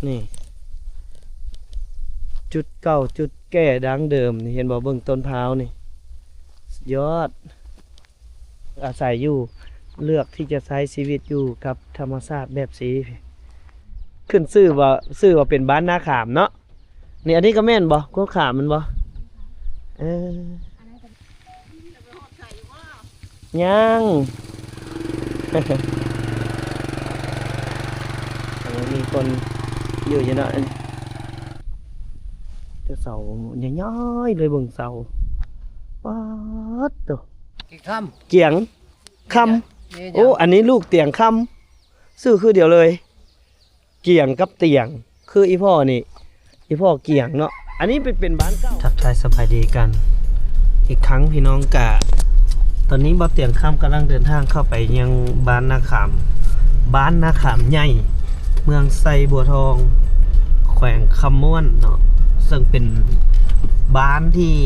ນີ້ ຈຸດເກົ່າ ຈຸດແກ່ດັ້ງເດີມນີ້ ເຫັນບໍ່? ເບິ່ງຕົ້ນພ້າວນີ້ ສຸດຍອດ. ອາໄສຢູ່ ເລືອກທີ່ຈະໃຊ້ຊີວິດຢູ່ກັບທຳມະຊາດແບບຊີ້ ຂຶ້ນຊື່ວ່າ ຊື່ວ່າເປັນບ້ານນາຂາມເນາະ. ນີ້ ອັນນີ້ກໍແມ່ນບໍ່? ກົກຂາມແມ່ນບໍ່? ເອີ ຍັງ ຍັງມີຄົນຢູ່ຢູ່ເນາະ. ແຕ່ເສົາໃຫຍ່ໆເລີຍ ເບິ່ງເສົາ ປາດໂທ້ ກິງຄຳ ກຽງຄຳ. ໂອ້ ອັນນີ້ລູກຕຽງຄຳ ຊື່ຄືດຽວເລີຍ ກຽງກັບຕຽງ ຄືອີ່ພໍ່ນີ້ ອີ່ພໍ່ກຽງເນາະ. ອັນນີ້ເປັນ ເປັນບ້ານເກົ່າ. ທັກທາຍສະບາຍດີກັນອີກຄັ້ງພີ່ນ້ອງ. ກະຕອນນີ້ບ່າວຕຽງຄຳກຳລັງເດີນທາງເຂົ້າໄປຍັງບ້ານນາຂາມ ບ້ານນາຂາມໃຫຍ່ ເມືອງໄຊບົວທອງ ແຂວງຄຳມ່ວນເນາະ ເຊິ່ງເປັນບ້ານທີ່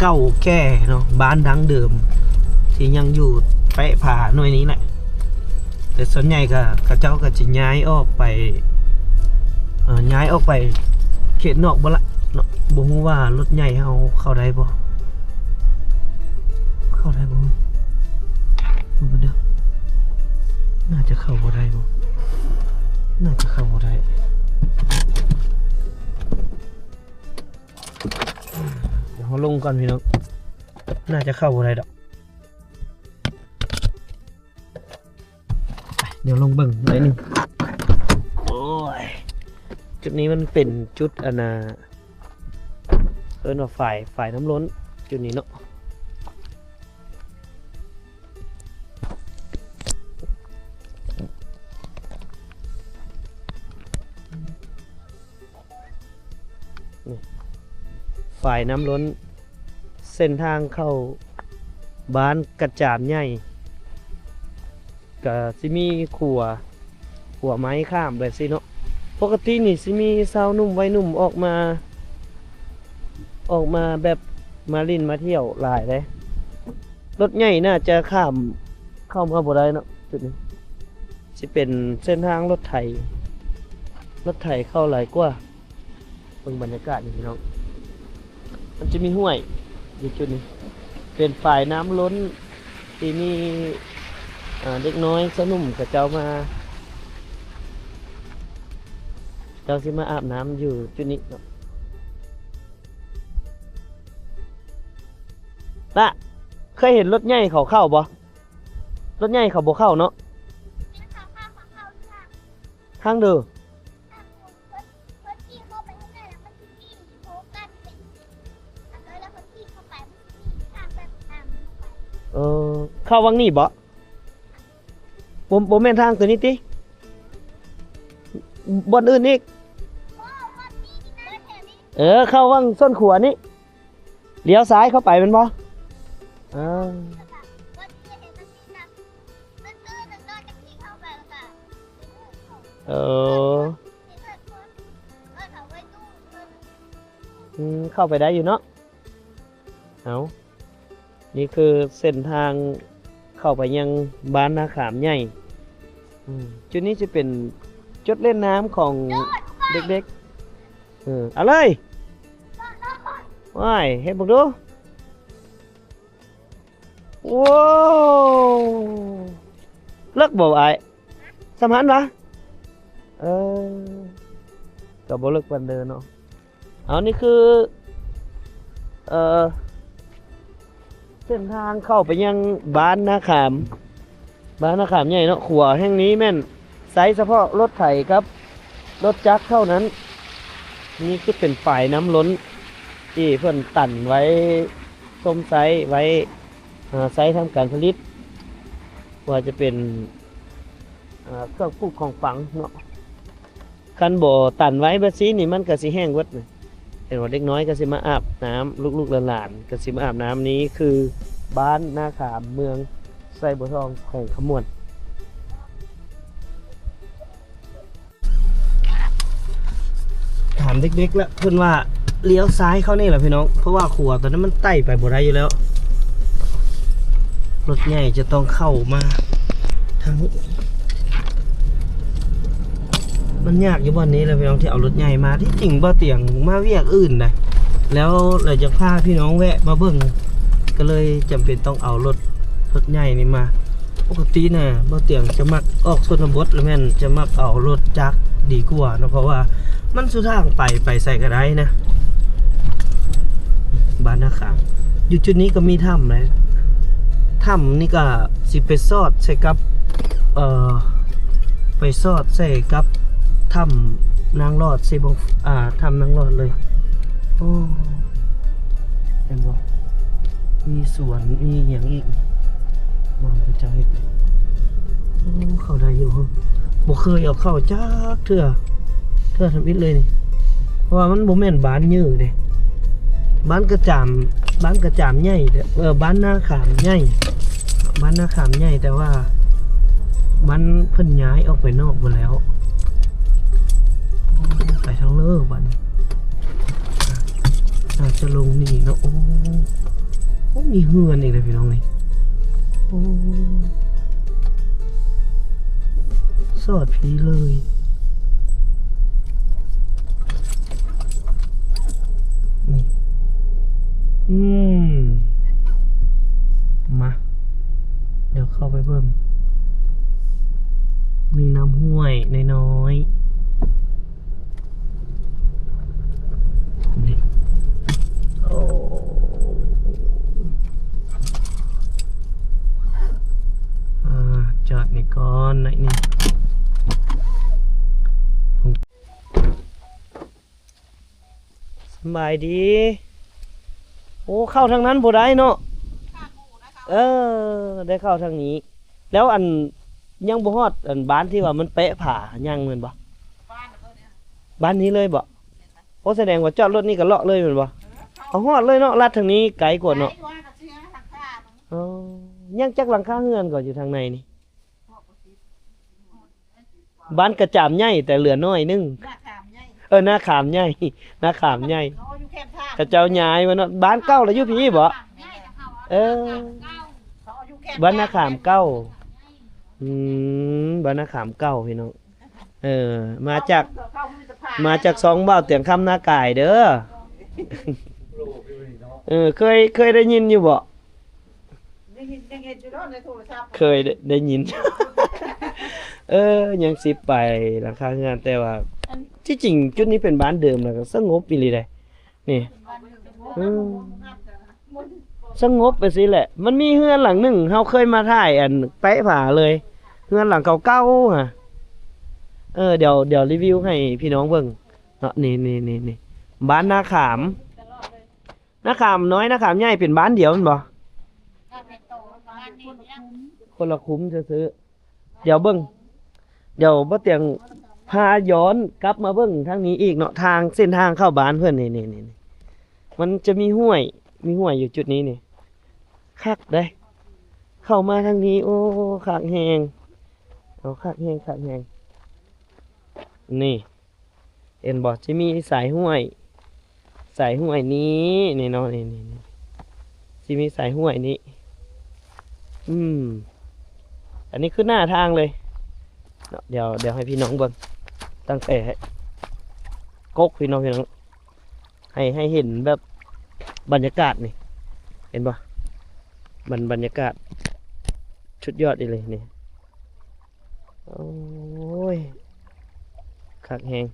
ເກົ່າແກ່ເນາະ ບ້ານດັ້ງເດີມທີ່ຍັງຢູ່ແປະຜາໜ່ວຍນີ້ແຫຼະ. ແຕ່ສ່ວນໃຫຍ່ກໍ ເຂົາເຈົ້າກໍຈະຍ້າຍອອກໄປ ເອີ ຍ້າຍອອກໄປເຂດນອກເບິດລະເນາະ. ບໍ່ຮູ້ວ່າລົດໃຫຍ່ເຮົາເຂົ້າໄດ້ບໍ່? ເຂົ້າໄດ້ບໍ່? ເບິ່ງເດີ ໜ້າຈະເຂົ້າບໍ່ໄດ້ບໍ່? ໜ້າຈະເຂົ້າບໍ່ໄດ້. ດຽວເຮົາລົງກ່ອນພີ່ນ້ອງ ໜ້າຈະເຂົ້າບໍ່ໄດ້ດອກ. ໄປ ດຽວລົງເບິ່ງໜ້ອຍໜຶ່ງ. ໂອ້ຍ ຈຸດນີ້ມັນເປັນຈຸດ ອັນນ່າ ເອີ້ນວ່າຝາຍ ຝາຍນ້ຳລົ້ນ ຈຸດນີ້ເນາະ. ນີ້ ຝາຍນ້ຳລົ້ນ ເສັ້ນທາງເຂົ້າບ້ານກະຈານໃຫຍ່ ກະຊິມີຂົວ ຂົວໄມ້ຂ້າມແບບຊີ້ເນາະ. ປົກກະຕິນີ້ຊິມີຊາວໜຸ່ມໄວໜຸ່ມອອກມາ ອອກມາແບບມາຫຼິ້ນມາທ່ຽວຫຼາຍເດ້. ລົດໃຫຍ່ໜ້າຈະຂ້າມເຂົ້າມາບໍ່ໄດ້ເນາະ ຈຸດນີ້ ຊິເປັນເສັ້ນທາງລົດໄຖ ລົດໄຖເຂົ້າຫຼາຍກວ່າ. ເບິ່ງບັນຍາກາດນີ້ພີ່ນ້ອງ ມັນຈະມີຫ້ວຍຢູ່ຈຸດນີ້ ເປັນຝາຍນ້ຳລົ້ນທີ່ມີ ເອີ ເດັກນ້ອຍຊາວໜຸ່ມເຂົາເຈົ້າມາ ເຈົ້າຊິມາອາບນ້ຳຢູ່ຈຸດນີ້ເນາະ. ລະ ເຄີຍເຫັນລົດໃຫຍ່ເຂົາເຂົ້າບໍ່? ລົດໃຫຍ່ເຂົາບໍ່ເຂົ້າເນາະ ທາງເດີ. ເອີ ເຂົ້າວັງນີ້ບໍ່? ບໍ່ ບໍ່ແມ່ນທາງຕົວນີ້ຕິ? ບ່ອນອື່ນອີກ? ເອີ ເຂົ້າວັງສວນຂົວນີ້ ລ້ຽວຊ້າຍເຂົ້າໄປແມ່ນບໍ່? ເອີ ເອີ ອືມ ເຂົ້າໄປໄດ້ຢູ່ເນາະ. ເອົາ ນີ້ຄືເສັ້ນທາງເຂົ້າໄປຍັງບ້ານນາຂາມໃຫຍ່. ອືມ ຈຸດນີ້ຈະເປັນຈຸດຫຼິ້ນນ້ຳຂອງເດັກໆ. ເອີ ເອົາເລີຍ ວ້າຍ ເຮັດເບິ່ງດູ. ໂອ້ ເລິກບໍ່ອ້າຍ? ສ່ຳຫັ້ນຫວາ? ເອີ ກໍບໍ່ເລິກປານໃດເນາະ. ເອົາ ນີ້ຄື ເອີ ເສັ້ນທາງເຂົ້າໄປຍັງບ້ານນາຂາມ ບ້ານນາຂາມໃຫຍ່ເນາະ. ຂົວແຫ່ງນີ້ແມ່ນໃຊ້ສະເພາະລົດໄຖກັບລົດຈັກເທົ່ານັ້ນ. ນີ້ຄືເປັນຝາຍນ້ຳລົ້ນທີ່ເພິ່ນຕັນໄວ້ຊົມໃຊ້ໄວ້ ເອີ ໃຊ້ທຳການຜະລິດ ວ່າຈະເປັນ ເອີ ເຄື່ອງປູກຂອງຝັງເນາະ. ຄັນບໍ່ຕັນໄວ້ແບບຊີ້ນີ້ ມັນກະຊິແຫ້ງເບິດ. ເຫັນວ່າເດັກນ້ອຍກະຊິມາອາບນ້ຳ ລູກໆຫຼານໆກະຊິມາອາບນ້ຳ. ນີ້ຄືບ້ານນາຂາມ ເມືອງໄຊບົວທອງ ແຂວງຄຳມ່ວນ. ຖາມເດັກໆລະ ເພິ່ນວ່າລ້ຽວຊ້າຍເຂົ້ານີ້ລະພີ່ນ້ອງ ເພາະວ່າຂົວຕົວນັ້ນມັນໄຕ່ໄປບໍ່ໄດ້ຢູ່ແລ້ວ. ລົດໃຫຍ່ຈະຕ້ອງເຂົ້າມາທາງນີ້. ມັນຍາກຢູ່ບ່ອນນີ້ແຫຼະພີ່ນ້ອງ ທີ່ເອົາລົດໃຫຍ່ມາ. ທີ່ຈິງບໍ່ຕຽງມາວຽກອື່ນນະ ແລ້ວ ແລ້ວຈະພາພີ່ນ້ອງແວະມາເບິ່ງ ກໍເລີຍຈຳເປັນຕ້ອງເອົາລົດ ລົດໃຫຍ່ນີ້ມາ. ປົກກະຕິນະ ບໍ່ຕຽງຈະມັກອອກຊົນນະບົດ ແລ້ວແມ່ນຈະມັກເອົາລົດຈັກດີກວ່າເນາະ ເພາະວ່າມັນສູ່ທາງໄປ ໄປໃສກໍໄດ້ນະ. ບ້ານນາຂາມ ຢູ່ຈຸດນີ້ກໍມີຖ້ຳນະ. ຖ້ຳນີ້ກໍຊິໄປສອດໃສ່ກັບ ເອີ ໄປສອດໃສ່ກັບຖ້ຳນາງລອດ ຊິບໍ່ ອ່າ ຖ້ຳນາງລອດເລີຍ. ໂອ້ ເຫັນບໍ່? ມີສວນ ມີຫຍັງອີກ ບ່ອນເຂົາເຈົ້າເຮັດ. ໂອ້ ເຂົ້າໄດ້ຢູ່. ບໍ່ເຄີຍເອົາເຂົ້າຈັກເທື່ອ ເທື່ອທຳອິດເລີຍນີ້ ເພາະວ່າມັນບໍ່ແມ່ນບ້ານເຍີເດ້. ບ້ານກະຈາມ ບ້ານກະຈາມໃຫຍ່ ເອີ ບ້ານນາຂາມໃຫຍ່ ບ້ານນາຂາມໃຫຍ່ ແຕ່ວ່າມັນ ເພິ່ນຍ້າຍອອກໄປນອກໝົດແລ້ວ. ໄປທາງເລີບາດນີ້ ອາດຈະລົງນີ້ເນາະ. ໂອ້ ໂອ້ ມີເຮືອນອີກແລ້ວພີ່ນ້ອງນີ້. ໂອ້ ສອດພີເລີຍນີ້. ອືມ ມາ ດຽວເຂົ້າໄປເບິ່ງ ມີນ້ຳຫ້ວຍນ້ອຍໆ ນີ້. ໂອ້ ອາ ຈອດນີ້ກ່ອນໜ້ອຍໜຶ່ງ. ສະບາຍດີ. ໂອ້ ເຂົ້າທາງນັ້ນບໍ່ໄດ້ເນາະ. ເອີ ໄດ້ເຂົ້າທາງນີ້. ແລ້ວອັນ ຍັງບໍ່ຮອດອັນບ້ານທີ່ວ່າມັນແປະຜາຍັງແມ່ນບໍ່? ບ້ານນີ້ເລີຍບໍ່? ໂອ້ ສະແດງວ່າຈອດລົດນີ້ກໍເລາະເລີຍແມ່ນບໍ່? ເອີ ເຂົ້າ ເອົາຮອດເລີຍເນາະ. ລັດທາງນີ້ໄກກວ່າເນາະ. ອໍ ຍັງຈັກຫຼັງຄາເຮືອນກໍຢູ່ທາງໃນນີ້? ບ້ານກະຈາມໃຫຍ່ ແຕ່ເຫຼືອໜ້ອຍໜຶ່ງ. ນາຂາມໃຫຍ່ ເອີ ນາຂາມໃຫຍ່ ນາຂາມໃຫຍ່. ເຂົາຢູ່ແຄມທາງ ເຂົາເຈົ້າຍ້າຍມາເນາະ. ບ້ານເກົ່າລະຢູ່ພີ້ບໍ? ເອີ ເຂົາຢູ່ແຄມທາງ ບ້ານນາຂາມເກົ່າ. ອືມ ບ້ານນາຂາມເກົ່າພີ່ນ້ອງ. ເອີ ມາຈາກ ມາຈາກຊ່ອງບ່າວຕຽງຄຳນາກາຍເດີ. ເອີ ເຄີຍ ເຄີຍໄດ້ຍິນຢູ່ບໍ? ໄດ້ຍິນ ຍັງເຫັນຢູ່ເນາະໃນໂທລະສັບ. ເຄີຍໄດ້ ໄດ້ຍິນ. ເອີ ຍັງສິບປາຍຫຼັງຄາເຮືອນ ແຕ່ວ່າ ອັນ ທີ່ຈິງຈຸດນີ້ເປັນບ້ານເດີມ ແລ້ວກໍສະຫງົບອີ່ຫຼີເດ້ນີ້. ເອີ ສະຫງົບໄປຊີ້ແຫຼະ. ມັນມີເຮືອນຫຼັງໜຶ່ງ ເຮົາເຄີຍມາຖ່າຍອັນແປະຜາເລີຍ ເຮືອນຫຼັງເກົ່າໆຫັ້ນ. ເອີ ດຽວ ດຽວຣີວິວໃຫ້ພີ່ນ້ອງເບິ່ງເນາະ. ນີ້ ນີ້ ນີ້ ນີ້ ບ້ານນາຂາມ. ນາຂາມນ້ອຍ ນາຂາມໃຫຍ່ເປັນບ້ານດຽວແມ່ນບໍ່? ຄົນລະຄຸ້ມຊື່ໆ. ດຽວເບິ່ງ ດຽວບ່າວຕຽງພາຍ້ອນກັບມາເບິ່ງທາງນີ້ອີກເນາະ ທາງ ເສັ້ນທາງເຂົ້າບ້ານເພິ່ນ. ນີ້ ນີ້ ນີ້ ມັນຈະມີຫ້ວຍ ມີຫ້ວຍຢູ່ຈຸດນີ້ນີ້. ຄັກເດ້ ເຂົ້າມາທາງນີ້ ໂອ້ ຄັກແຮງ. ເອົາ ຄັກແຮງ ຄັກແຮງ. ນີ້ ເຫັນບໍ່? ຊິມີສາຍຫ້ວຍ ສາຍຫ້ວຍນີ້ ນີ້ເນາະ ນີ້ ນີ້ ນີ້ ຊິມີສາຍຫ້ວຍນີ້. ອືມ ອັນນີ້ຄືໜ້າທາງເລີຍເນາະ. ດຽວ ດຽວໃຫ້ພີ່ນ້ອງເບິ່ງ ຕັ້ງແຕ່ກົກ ພີ່ນ້ອງ ພີ່ນ້ອງ ໃຫ້ ໃຫ້ເຫັນແບບບັນຍາກາດນີ້ ເຫັນບໍ່? ບັນ ບັນຍາກາດສຸດຍອດອີ່ຫຼີນີ້. ໂອ້ຍ ຄັກແຮງ.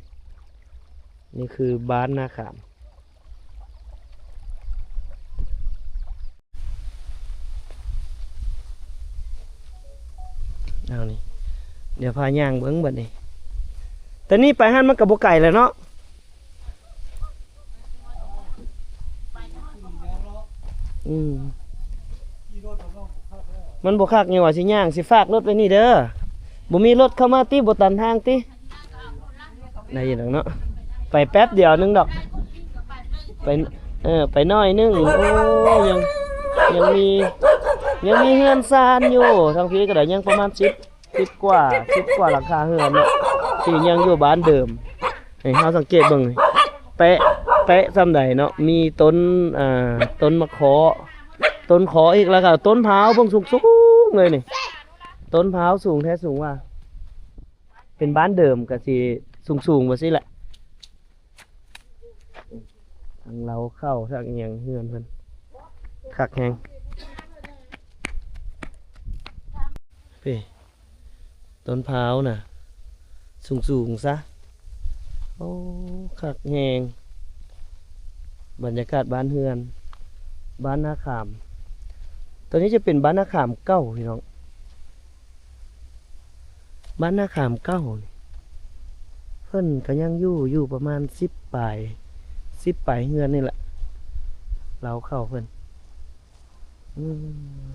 ນີ້ຄືບ້ານນາຂາມ. ເອົານີ້ ດຽວພາຍ່າງເບິ່ງບັດນີ້. ແຕ່ນີ້ໄປຫັ້ນມັນກໍບໍ່ໄກແລ້ວເນາະ. ອືມ ມັນບໍ່ຄັກຫຍັງວ່າຊິຍ່າງ ຊິຝາກລົດໄວ້ນີ້ເດີ. ບໍ່ມີລົດເຂົ້າມາຕິ ບໍ່ຕັນທາງຕິ? ໄດ້ຢູ່ດອກເນາະ ໄປແປັບດຽວໜຶ່ງດອກ ໄປ ເອີ ໄປໜ້ອຍໜຶ່ງ. ໂອ້ ຍັງ ຍັງມີ ຍັງມີເຮືອນຊານຢູ່ ທາງພີ້ກໍໄດ້ ຍັງປະມານສິບ ສິບກວ່າ ສິບກວ່າຫຼັງຄາເຮືອນເນາະ ທີ່ຍັງຢູ່ບ້ານເດີມ. ໃຫ້ເຮົາສັງເກດເບິ່ງ ແປະ ແປະສ່ຳໃດເນາະ. ມີຕົ້ນ ອ່າ ຕົ້ນມະເຄາະ ຕົ້ນເຄາະອີກ ແລ້ວກໍຕົ້ນພ້າວເບິ່ງສູງໆເລີຍນີ້. ຕົ້ນພ້າວສູງແທ້ສູງວ່າ. ເປັນບ້ານເດີມກໍຊິ ສູງໆ ແບບຊີ້ແຫຼະ. ທັງເລົ້າເຂົ້າ ທັງອີ່ຫຍັງ ເຮືອນເພິ່ນຄັກແຮງ. ເພ ຕົ້ນພ້າວນະ ສູງໆ ຊະ. ໂອ້ ຄັກແຮງ ບັນຍາກາດບ້ານເຮືອນ ບ້ານນາຂາມ. ຕົວນີ້ຈະເປັນບ້ານນາຂາມເກົ່າ ພີ່ນ້ອງ. ບ້ານນາຂາມເກົ່ານີ້ ເພິ່ນກະຍັງຢູ່ ຢູ່ປະມານສິບປາຍ ສິບປາຍເຮືອນນີ້ແຫຼະ ເລົ້າເຂົ້າເພິ່ນ. ອືມ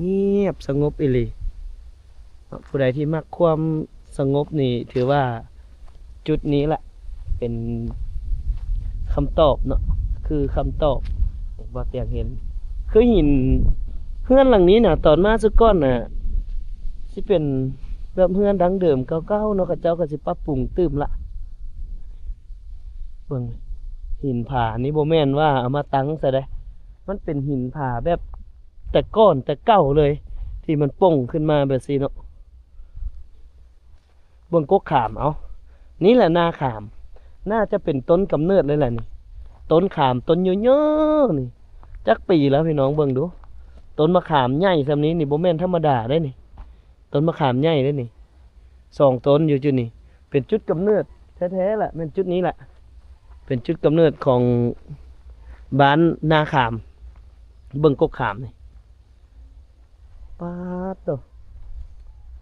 ງຽບສະຫງົບອີ່ຫຼີ. ເນາະ ຜູ້ໃດທີ່ມັກຄວາມສະຫງົບນີ້ ຖືວ່າຈຸດນີ້ແຫຼະເປັນຄຳຕອບເນາະ ຄືຄຳຕອບ ບ່າວຕຽງເຫັນ ຄືຫີນ ເຮືອນຫຼັງນີ້ນະ ຕອນມາຊຸດກ່ອນນະ ຊິເປັນແບບເຮືອນດັ້ງເດີມເກົ່າໆ ເນາະ ເຂົາເຈົ້າກໍຊິປັບປຸງຕື່ມລະ. ເບິ່ງ ຫີນຜານີ້ບໍ່ແມ່ນວ່າເອົາມາຕັ້ງໃສ່ເດ້ ມັນເປັນຫີນຜາແບບແຕ່ກ່ອນແຕ່ເກົ່າເລີຍ ທີ່ມັນປົ່ງຂຶ້ນມາແບບຊີ້ເນາະ. ເບິ່ງກົກຂາມ ເອົ້າ ນີ້ແຫຼະນາຂາມ ໜ້າຈະເປັນຕົ້ນກຳເນີດເລີຍແຫຼະນີ້ ຕົ້ນຂາມຕົ້ນເຍີະໆ ນີ້ ຈັກປີແລ້ວ ພີ່ນ້ອງເບິ່ງດູ. ຕົ້ນມະຂາມໃຫຍ່ຊ່ຳນີ້ນີ້ ບໍ່ແມ່ນທຳມະດາເດ້ນີ້ ຕົ້ນມະຂາມໃຫຍ່ເດ້ນີ້ ສອງຕົ້ນຢູ່ຈຸດນີ້ ເປັນຈຸດກຳເນີດແທ້ໆ ລະ ແມ່ນຈຸດນີ້ລະ ເປັນຈຸດກຳເນີດຂອງບ້ານນາຂາມ. ເບິ່ງກົກຂາມນີ້ ປາດໂທ້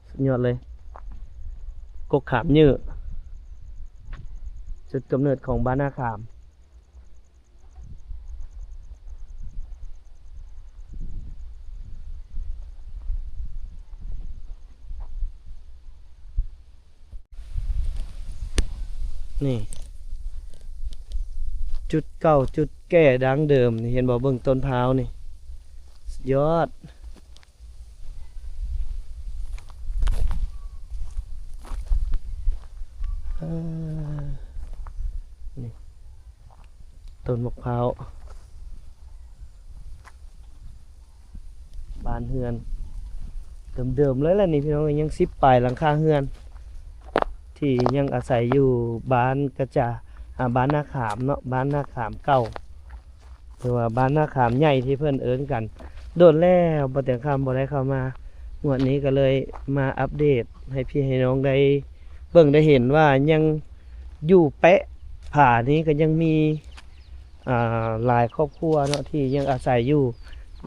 ສຸດຍອດເລີຍ ກົກຂາມເຍີະ ຈຸດກຳເນີດຂອງບ້ານນາຂາມ. ນີ້ ຈຸດເກົ່າ ຈຸດແກ່ດັ້ງເດີມນີ້ ເຫັນບໍ່? ເບິ່ງຕົ້ນພ້າວນີ້ ສຸດຍອດ. ເອີ ນີ້ ຕົ້ນໝາກພ້າວ ບ້ານເຮືອນເດີມໆ ເລີຍແຫຼະນີ້ ພີ່ນ້ອງເອີຍ. ຍັງສິບປາຍຫຼັງຄາເຮືອນ ທີ່ຍັງອາໄສຢູ່ບ້ານກະຈາ ອາ ບ້ານນາຂາມເນາະ ບ້ານນາຂາມເກົ່າ ຫຼືວ່າບ້ານນາຂາມໃຫຍ່ທີ່ເພິ່ນເອີ້ນກັນ. ດົນແລ້ວ ບໍ່ແຕ່ງຄຳບໍ່ໄດ້ເຂົ້າມາ ງວດນີ້ກໍເລີຍມາອັບເດດໃຫ້ພີ່ໃຫ້ນ້ອງໄດ້ເບິ່ງໄດ້ເຫັນວ່າ ຍັງຢູ່ແປະຜານີ້ກໍຍັງມີ ອ່າ ຫຼາຍຄອບຄົວເນາະ ທີ່ຍັງອາໄສຢູ່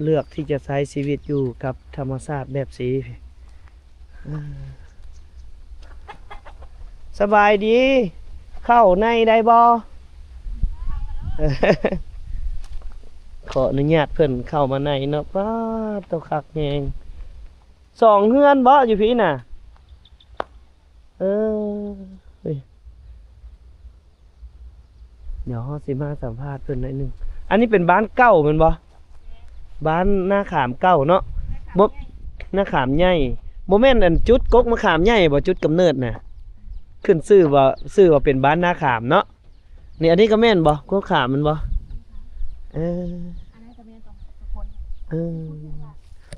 ເລືອກທີ່ຈະໃຊ້ຊີວິດຢູ່ກັບທຳມະຊາດແບບຊີ້. ສະບາຍດີ ເຂົ້າໃນໄດ້ບໍ່? ຂໍອະນຸຍາດເພິ່ນເຂົ້າມາໃນເນາະ. ປາດໂທ້ ຄັກແຮງ ສອງເຮືອນບໍ່ຢູ່ພີ້ນະ? ເອີ ດຽວເຮົາຊິມາສຳພາດເພິ່ນໜ້ອຍໜຶ່ງ. ອັນນີ້ເປັນບ້ານເກົ່າແມ່ນບໍ່? ບ້ານນາຂາມເກົ່າເນາະ. ບໍ່ ນາຂາມໃຫຍ່ ບໍ່ແມ່ນອັນຈຸດກົກມະຂາມໃຫຍ່ບໍ່? ຈຸດກຳເນີດນະ ຂຶ້ນຊື່ວ່າ ຊື່ວ່າເປັນບ້ານນາຂາມເນາະ. ນີ້ ອັນນີ້ກໍແມ່ນບໍ່? ກົກຂາມແມ່ນບໍ່? ເອີ ອັນນັ້ນກໍແມ່ນ ເອີ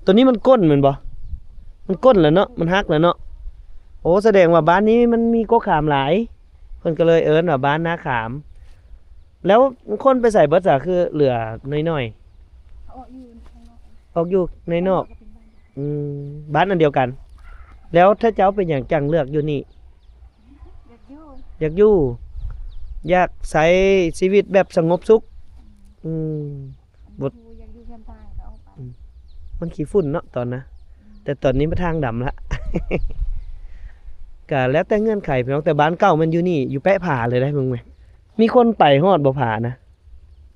ຕົວນີ້ມັນກົ້ນແມ່ນບໍ່? ມັນກົ້ນແລ້ວເນາະ ມັນຫັກແລ້ວເນາະ. ໂອ້ ສະແດງວ່າບ້ານນີ້ມັນມີກົກຂາມຫຼາຍ ເພິ່ນກໍເລີຍເອີ້ນວ່າບ້ານນາຂາມ. ແລ້ວຄົນໄປໃສເບິດຊະ ຄືເຫຼືອໜ້ອຍໆ? ເຂົາອອກຢູ່ຂ້າງນອກ ອອກຢູ່ໃນນອກ. ອືມ ບ້ານອັນດຽວກັນ. ແລ້ວຖ້າເຈົ້າເປັນຫຍັງຈັ່ງເລືອກຢູ່ນີ້? ຢາກຢູ່ ຢາກຢູ່ ຢາກໃຊ້ຊີວິດແບບສະຫງົບສຸກ. ອືມ ບໍ່ ຢາກຢູ່ແຄມທາງກໍອອກໄປ. ອືມ ມັນຂີ້ຝຸ່ນເນາະຕອນນະ ອືມ ແຕ່ຕອນນີ້ມັນທາງດຳລະ. ກະແລ້ວແຕ່ເງື່ອນໄຂພີ່ນ້ອງ ແຕ່ບ້ານເກົ່າແມ່ນຢູ່ນີ້ ຢູ່ແປະຜາເລີຍໄດ໋ ເບິ່ງແມ. ມີຄົນໄປຮອດບໍ່ຜານະ?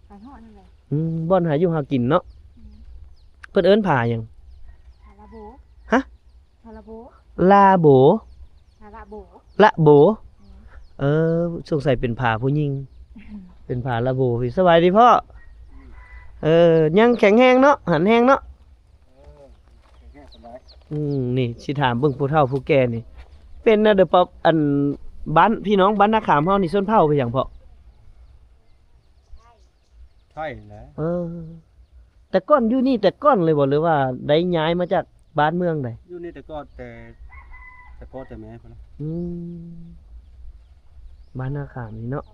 ໄປຮອດນັ້ນແຫຼະ. ອືມ ບ່ອນຫາຢູ່ຫາກິນເນາະ. ອືມ ເພິ່ນເອີ້ນຜາຫຍັງ? ຜາລາໂບ. ຮະ? ຜາລາໂບ ລາໂບ ຜາລາໂບ ລາໂບ. ອືມ ເອີ ສົງໄສເປັນຜາຜູ້ຍິງ ເປັນຜາລາໂບ. ສະບາຍດີພໍ່. ເອີ ຍັງແຂງແຮງເນາະ ຫັນແຮງເນາະ. ເອີ ແຂງແຮງສະບາຍ. ອືມ ນີ້ຊິຖາມເບິ່ງຜູ້ເຖົ້າຜູ້ແກ່ນີ້ ເປັນແນວໃດ ປະ ອັນ ບ້ານ ພີ່ນ້ອງບ້ານນາຂາມເຮົານີ້ ຊົນເຜົ່າເປັນຫຍັງພໍ່? ໄທແຫຼະ. ເອີ ແຕ່ກ່ອນຢູ່ນີ້ແຕ່ກ່ອນເລີຍບໍ່ ຫຼືວ່າໄດ້ຍ້າຍມາຈາກບ້ານເມືອງໃດ? ຢູ່ນີ້ແຕ່ກ່ອນ ແຕ່ ແຕ່ພໍ່ແຕ່ແມ່ພຸ້ນລະ. ອືມ ບ້ານນາຂາມນີ້ເນາະ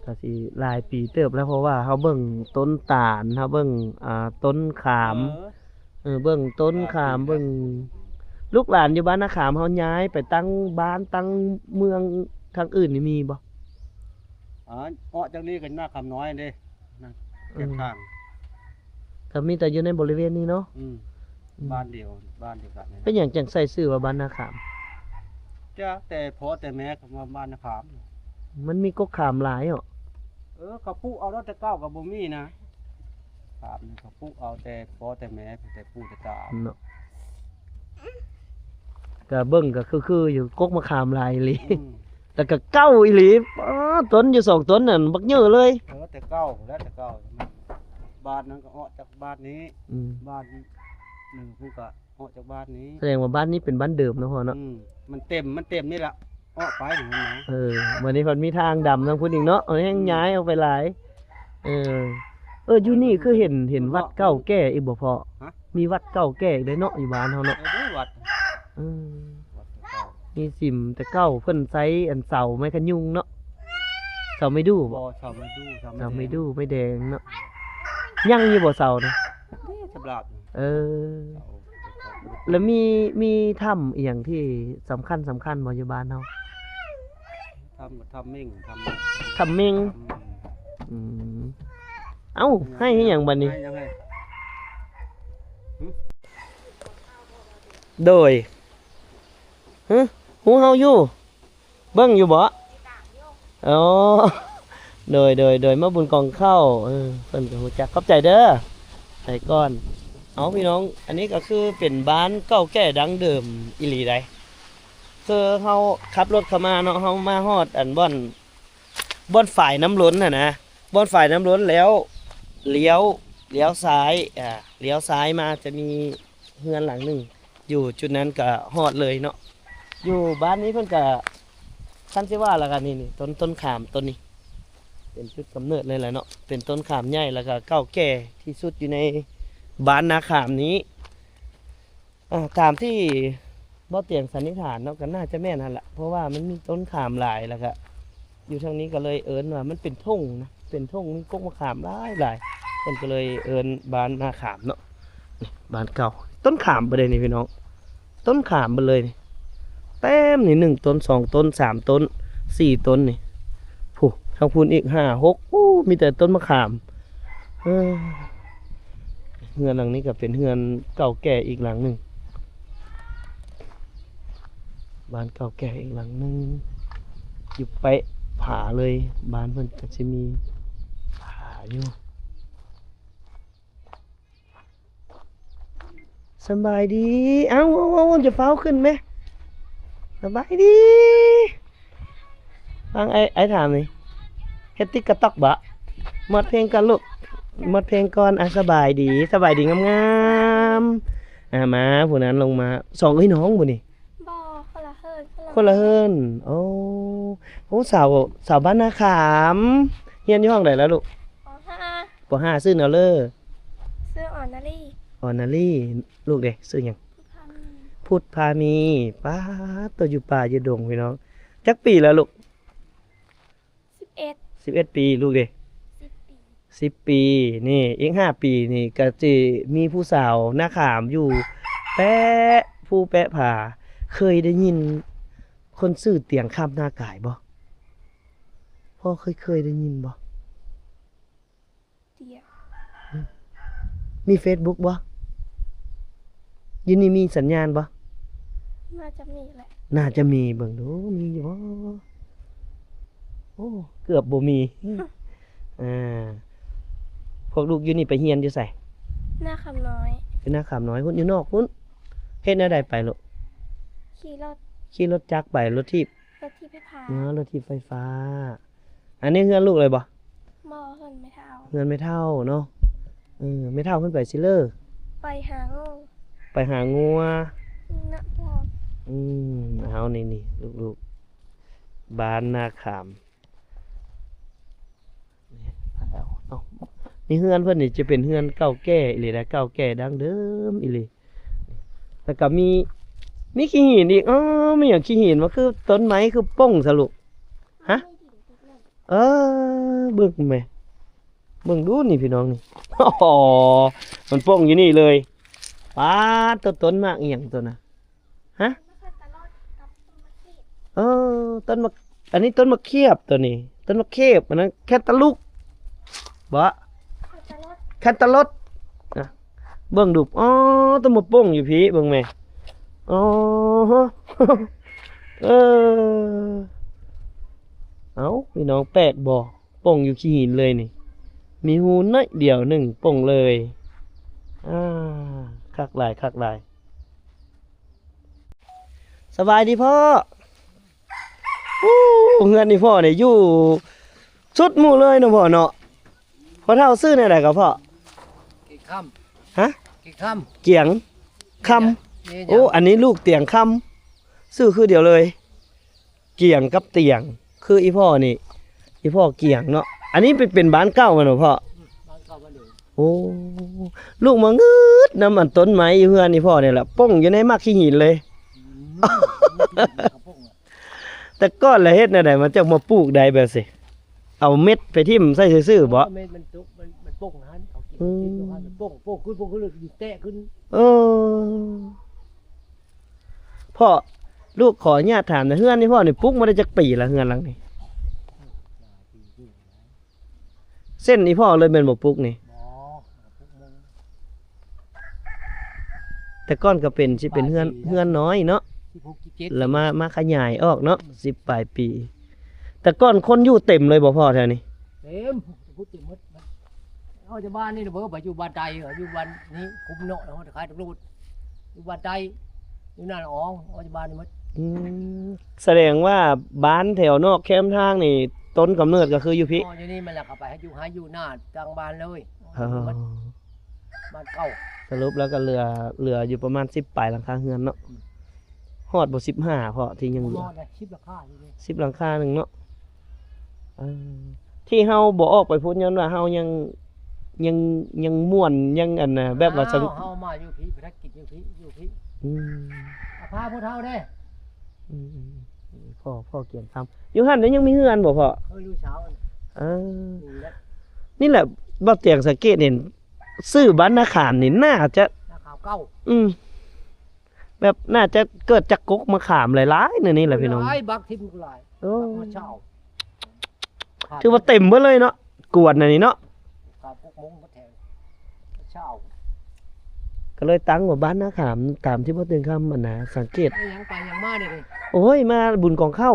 ກໍຊິຫຼາຍປີເຕີບແລ້ວ ເພາະວ່າເຮົາເບິ່ງຕົ້ນຕານ ເຮົາເບິ່ງ ອ່າ ຕົ້ນຂາມ ເອີ ເອີ ເບິ່ງຕົ້ນຂາມ ເບິ່ງ ລູກຫຼານຢູ່ບ້ານນາຂາມ ເຮົາຍ້າຍໄປຕັ້ງບ້ານຕັ້ງເມືອງທາງອື່ນນີ້ມີບໍ່? ອາ ອອກຈາກນີ້ກໍນາຂາມນ້ອຍເດ້ ນະ ເອີ ແຄມທາງ ກໍມີແຕ່ຢູ່ໃນບໍລິເວນນີ້ເນາະ. ອືມ ອືມ ບ້ານດຽວ ບ້ານດຽວກັນນີ້ນະ. ເປັນຫຍັງຈັ່ງໃສ່ຊື່ວ່າບ້ານນາຂາມ? ຈັກ ແຕ່ພໍ່ແຕ່ແມ່ກໍວ່າບ້ານນາຂາມ. ມັນມີກົກຂາມຫຼາຍເນາະ. ເອີ ເຂົາປູກເອົາແລ້ວ ແຕ່ເກົ່າກໍບໍ່ມີນະ. ຂາມນີ້ເຂົາປູກເອົາແຕ່ພໍ່ແຕ່ແມ່ ແຕ່ປູ່ແຕ່ຕາເນາະ. ກໍເບິ່ງກໍຄືໆຢູ່ ກົກມະຂາມຫຼາຍອີ່ຫຼີ. ອືມ ແລ້ວກໍເກົ່າອີ່ຫຼີ ປາດ ຕົ້ນຢູ່ສອງຕົ້ນນັ້ນບັກເຍີະເລີຍ. ເອີ ແຕ່ເກົ່າແລ້ວ ແຕ່ເກົ່າ ບ້ານນັ້ນກໍອອກຈາກບ້ານນີ້. ອືມ ບ້ານໜຶ່ງພຸ້ນກໍອອກຈາກບ້ານນີ້. ສະແດງວ່າບ້ານນີ້ເປັນບ້ານເດີມເນາະພໍ່ເນາະ. ອືມ ມັນເຕັມ ມັນເຕັມນີ້ລະ ອອກໄປຫັ້ນນະ. ເອີ ບັດນີ້ເພິ່ນມີທາງດຳທາງພຸ້ນອີກເນາະ ເອົາແຮງ ອືມ ຍ້າຍອອກໄປຫຼາຍ. ເອີ ເອີ ຢູ່ນີ້ຄືເຫັນ ເຫັນວັດເກົ່າແກ່ອີກບໍ່ພໍ່? ຮະ? ມີວັດເກົ່າແກ່ອີກເດ້ເນາະ ຢູ່ບ້ານເຮົາເນາະ. ເອີ ວັດ ເອີ ວັດເກົ່າ ມີສິມແຕ່ເກົ່າ ເພິ່ນໃຊ້ອັນເສົາໄມ້ຂະຍຸງເນາະ ເສົາໄມ້ດູ່ບໍ່? ບໍ່ ເສົາໄມ້ດູ່ ເສົາໄມ້ແດງ ເສົາໄມ້ດູ່ ໄມ້ແດງເນາະ. ຍັງຢູ່ບໍ່ເສົານະ? ນີ້ສຳລັບ ເອີ ເສົາ ແລ້ວມີ ມີຖ້ຳອີ່ຫຍັງທີ່ສຳຄັນ ສຳຄັນບໍ່ຢູ່ບ້ານເຮົາ? ຖ້ຳ ຖ້ຳເມັງ ຖ້ຳ ຖ້ຳເມັງ ອືມ ເອົ້າ ໄຮ່ເຮັດຫຍັງບັດນີ້? ໄຮ່ຫຍັງ ໄຮ່ ຫຶ? ໂດຍ ຫຶ ຮູ້ເຮົາຢູ່ ເບິ່ງຢູ່ບໍ່? ອໍ ໂດຍ ໂດຍ ໂດຍ ມາບຸນກອງເຂົ້າ ເອີ ເພິ່ນກໍຮູ້ຈັກ ຂອບໃຈເດີ ໄປກ່ອນ. ເອົາ ພີ່ນ້ອງ ອັນນີ້ກໍຄືເປັນບ້ານເກົ່າແກ່ດັ້ງເດີມອີ່ຫຼີໃດ໋. ຄືເຮົາຂັບລົດເຂົ້າມາເນາະ ເຮົາມາຮອດອັນບ່ອນ ບ່ອນຝາຍນ້ຳລົ້ນຫັ້ນນະ ບ່ອນຝາຍນ້ຳລົ້ນແລ້ວ ລ້ຽວ ລ້ຽວຊ້າຍ ອາ ລ້ຽວຊ້າຍມາຈະມີເຮືອນຫຼັງໜຶ່ງ ຢູ່ຈຸດນັ້ນກະຮອດເລີຍເນາະ. ຢູ່ບ້ານນີ້ເພິ່ນກະ ຄັນຊິວ່າລະກະນີ້ ນີ້ ຕົ້ນ ຕົ້ນຂາມຕົ້ນນີ້ ເປັນຈຸດກຳເນີດເລີຍແຫຼະເນາະ ເປັນຕົ້ນຂາມໃຫຍ່ ແລ້ວກະເກົ່າແກ່ທີ່ສຸດຢູ່ໃນບ້ານນາຂາມນີ້. ອາ ຕາມທີ່ບໍ່ຕຽງສັນນິຖານເນາະ ກໍໜ້າຈະແມ່ນຫັ້ນລະ ເພາະວ່າມັນມີຕົ້ນຂາມຫຼາຍ ແລ້ວກະຢູ່ທາງນີ້ກໍເລີຍເອີ້ນວ່າມັນເປັນທົ່ງນະ ເປັນທົ່ງ ມີກົກມະຂາມຫຼາຍໆ ເພິ່ນກໍເລີຍເອີ້ນບ້ານນາຂາມເນາະ. ນີ້ບ້ານເກົ່າ ຕົ້ນຂາມເບິດເດ້ນີ້ພີ່ນ້ອງ ຕົ້ນຂາມເບິດເລີຍນີ້ ເຕັມນີ້ ໜຶ່ງຕົ້ນ ສອງຕົ້ນ ສາມຕົ້ນ ສີ່ຕົ້ນນີ້ ພຸ້ນ ທາງພຸ້ນອີກຫ້າຫົກ ໂອ້ ມີແຕ່ຕົ້ນມະຂາມ. ເອີ ເຮືອນຫຼັງນີ້ກໍເປັນເຮືອນເກົ່າແກ່ອີກຫຼັງໜຶ່ງ ບ້ານເກົ່າແກ່ອີກຫຼັງໜຶ່ງ ຢູ່ແປະຜາເລີຍ ບ້ານເພິ່ນກໍຊິມີຜາຢູ່. ສະບາຍດີ ເອົ້າ ເອົ້າ ເອົ້າ ຢ່າຟ້າວຂຶ້ນແມ ສະບາຍດີ. ຟັງອ້າຍ ອ້າຍຖາມນີ້ ເຮັດຕິກຕ໋ອກບໍ? ມອດເພງກ່ອນລູກ ມອດເພງກ່ອນ. ອ່າ ສະບາຍດີ ສະບາຍດີງາມໆ. ອ່າ ມາ ຜູ້ນັ້ນລົງມາ ສອງເອື້ອຍນ້ອງບໍ່ນີ້? ບໍ່ ຄົນລະເຮືອນ ຄົນລະເຮືອນ. ໂອ້ ໂອ້ ສາວ ສາວບ້ານນາຂາມ ຮຽນຢູ່ຫ້ອງໃດລະລູກ? ປໍຫ້າ ປໍຫ້າ. ຊື່ແນວເລີ? ຊື່ອອນນາລີ. ອອນນາລີ. ລູກເດ ຊື່ຫຍັງ? ພຸດພາມີ. ພຸດພາມີ. ປາດໂຕ ຢູ່ປ່າຢູ່ດົງພີ່ນ້ອງ. ຈັກປີແລ້ວລູກ? ສິບເອັດ. ສິບເອັດປີ. ລູກເດ? ສິບປີ. ສິບປີ. ນີ້ ອີກຫ້າປີນີ້ກໍຊິມີຜູ້ສາວນາຂາມຢູ່ແປະພູແປະຜາ. ເຄີຍໄດ້ຍິນຄົນຊື່ຕຽງຄຳນາກາຍບໍ່? ພໍ່ເຄີຍ ເຄີຍໄດ້ຍິນບໍ່? ດຽວ ມີເຟສບຸກບໍ່? ຢູ່ນີ້ມີສັນຍານບໍ່? ໜ້າຈະມີແຫຼະ ໜ້າຈະມີ. ເບິ່ງດູ ມີຢູ່ບໍ່? ໂອ້ ເກືອບບໍ່ມີ. ອ່າ ພວກລູກຢູ່ນີ້ໄປຮຽນຢູ່ໃສ? ນາຂາມນ້ອຍ. ຢູ່ນາຂາມນ້ອຍພຸ້ນ ຢູ່ນອກພຸ້ນ. ເຮັດແນວໃດໄປລູກ? ຂີ່ລົດ. ຂີ່ລົດຈັກໄປ ລົດຖີບ? ລົດຖີບໄຟຟ້າ. ອໍ ລົດຖີບໄຟຟ້າ. ອັນນີ້ເຮືອນລູກເລີຍບໍ່? ບໍ່ ເຮືອນແມ່ເຖົ້າ. ເຮືອນແມ່ເຖົ້າເນາະ. ເອີ ແມ່ເຖົ້າເພິ່ນໄປຊິເລີ? ໄປຫາງົວ. ໄປຫາງົວ. ອືມ ນະ ອືມ ເອົາ ນີ້ໆ ລູກໆ ບ້ານນາຂາມ. ນີ້ເນາະ ນີ້ເຮືອນເພິ່ນນີ້ຈະເປັນເຮືອນເກົ່າແກ່ອີ່ຫຼີນະ ເກົ່າແກ່ດັ້ງເດີມອີ່ຫຼີ. ແລ້ວກໍມີ ມີຂີ້ຫີນອີກ. ອໍ ມີຫຍັງຂີ້ຫີນ ມັນຄືຕົ້ນໄມ້ຄືປົ່ງຊະລູກ? ຮະ? ເອີ ເບິ່ງແມະ ເບິ່ງດູນີ້ພີ່ນ້ອງນີ້. ອໍ ມັນປົ່ງຢູ່ນີ້ເລີຍ. ປາດ ຕົ້ນ ຕົ້ນໝາກອີ່ຫຍັງໂຕນະ? ຮະ? ເອີ ຕົ້ນໝາກ ອັນນີ້ຕົ້ນໝາກຂຽບໂຕນີ້ ຕົ້ນໝາກຂຽບ. ອັນນັ້ນແຄນຕາລູບບໍ? ແຄນຕາລູບ. ອະ ເບິ່ງດູ. ອໍ ຕົ້ນໝາກປົ່ງຢູ່ພີ້ ເບິ່ງແມະ. ອໍ ເອີ ເອົ້າ ພີ່ນ້ອງ ແປກບໍ່? ປົ່ງຢູ່ຂີ້ຫີນເລີຍນີ້ ມີຮູໜ້ອຍດຽວໜຶ່ງປົ່ງເລີຍ. ອາ ຄັກຫຼາຍ ຄັກຫຼາຍ. ສະບາຍດີພໍ່. ໂອ້ ເຮືອນອີ່ພໍ່ນີ້ຢູ່ສຸດໝູ່ເລີຍເນາະພໍ່ເນາະ. ພໍ່ເຖົ້າຊື່ແນວໃດກໍພໍ່? ກຽງຄຳ. ຮະ? ກຽງຄຳ. ກຽງຄຳ. ໂອ້ ອັນນີ້ລູກຕຽງຄຳ ຊື່ຄືດຽວເລີຍ. ກຽງກັບຕຽງ ຄືອີ່ພໍ່ນີ້ ອີ່ພໍ່ກຽງເນາະ. ອັນນີ້ເປັນ ເປັນບ້ານເກົ່າແມ່ນບໍ່ພໍ່? ອືມ ບ້ານເກົ່າບ້ານເດີມ. ໂອ້ ລູກມາງຶດນຳອັນຕົ້ນໄມ້ຢູ່ເຮືອນອີ່ພໍ່ນີ້ແຫຼະ ປົ່ງຢູ່ໃນໝາກຂີ້ຫີນເລີຍ. ອືມ ແຕ່ກ່ອນລະເຮັດແນວໃດ ມັນຈັ່ງມາປູກໄດ້ແບບຊີ້? ເອົາເມັດໄປຖິ້ມໃສ່ຊື່ໆບໍ? ເອົາເມັດມັນຕົກ ມັນ ມັນປົ່ງຫັ້ນ ເຂົາກິນ ອືມ ມັນປົ່ງ ປົ່ງຂຶ້ນ ປົ່ງຂຶ້ນ ແຕກຂຶ້ນ. ເອີ ພໍ່ ລູກຂໍອະນຸຍາດຖາມນະ ເຮືອນນີ້ພໍ່ນີ້ປຸກມາໄດ້ຈັກປີລະ ເຮືອນຫຼັງນີ້? ເສັ້ນອີ່ພໍ່ເລີຍແມ່ນບໍ່ປຸກນີ້? ບໍ່ ແຕ່ກ່ອນກໍເປັນ ຊິເປັນເຮືອນ ເຮືອນນ້ອຍເນາະ ສິບຫົກ ສິບເຈັດ ແລ້ວມາ ມາຂະຫຍາຍອອກເນາະ ອືມ ສິບປາຍປີ. ແຕ່ກ່ອນຄົນຢູ່ເຕັມເລີຍບໍ່ພໍ່ແຖວນີ້? ເຕັມ ເຕັມໝົດ. ເຮົາຈະບ້ານນີ້ນະເບີ ໄປຢູ່ບ້ານໃຕ້ ເອີ ຢູ່ບ້ານນີ້ຄຸ້ມເນາະ ເຮົາຈະຂາຍຕຳຫຼວດ ຢູ່ບ້ານໃຕ້ ຢູ່ໜ້າລະອອງ ເຮົາຈະບ້ານນີ້ໝົດ. ອືມ ສະແດງວ່າບ້ານແຖວນອກແຄມທາງນີ້ ຕົ້ນກຳເນີດກໍຄືຢູ່ພີ້. ອໍ ຢູ່ນີ້ມັນລະເຂົ້າໄປຢູ່ໄຮ່ຢູ່ນາທາງບ້ານເລີຍ. ເອີ ບ້ານເກົ່າ. ສະຫຼຸບແລ້ວກໍເຫຼືອ ເຫຼືອຢູ່ປະມານສິບປາຍຫຼັງຄາເຮືອນເນາະ. ອືມ ຮອດບໍ່ ສິບຫ້າ ເພາະທີ່ຍັງເຫຼືອ ບໍ່ຮອດເລີຍ ສິບຫຼັງຄາຢູ່ເດ້ ສິບຫຼັງຄາໜຶ່ງເນາະ. ເອີ ທີ່ເຮົາບໍ່ອອກໄປພຸ້ນ ຍ້ອນວ່າເຮົາຍັງ ຍັງ ຍັງມ່ວນ ຍັງອັນນ່າ ແບບວ່າ ເຮົາ ສະ ເຮົາມາຢູ່ພີ້ ພາກິນຢູ່ພີ້ ຢູ່ພີ້. ອືມ ເອົາພາຜູ້ເຖົ້າເດ້. ອືມ ອືມ ອືມ ພໍ່ ພໍ່ກຽງຄຳ ຢູ່ຫັ້ນຍັງມີເຮືອນບໍ່ພໍ່? ເອີ ຢູ່ເຊົາ. ເອີ ນີ້ແຫຼະ ນີ້ແຫຼະ ບ່າວຕຽງສັງເກດເຫັນ ຊື່ບ້ານນາຂາມນີ້ໜ້າຈະ ນາຂາມເກົ່າ. ອືມ ແບບໜ້າຈະເກີດຈາກກົກມະຂາມຫຼາຍໆ ແນວນີ້ແຫຼະພີ່ນ້ອງ. ຫຼາຍ ບັກຖິ້ມກໍຫຼາຍ. ໂອ້ ບັກມະຊາວ ຖືວ່າເຕັມເບິດເລີຍເນາະ ກວນອັນນີ້ເນາະ. ສາມຫົກໂມງໝົດແຖວ ເຊົ້າ ກໍເລີຍຕັ້ງວ່າບ້ານນາຂາມ ຕາມທີ່ບໍ່ເຖິງຄຳ ອັນນະ ສັງເກດ. ໄປຫຍັງ ໄປຫຍັງມານີ້? ໂອ້ຍ ມາບຸນກອງເຂົ້າ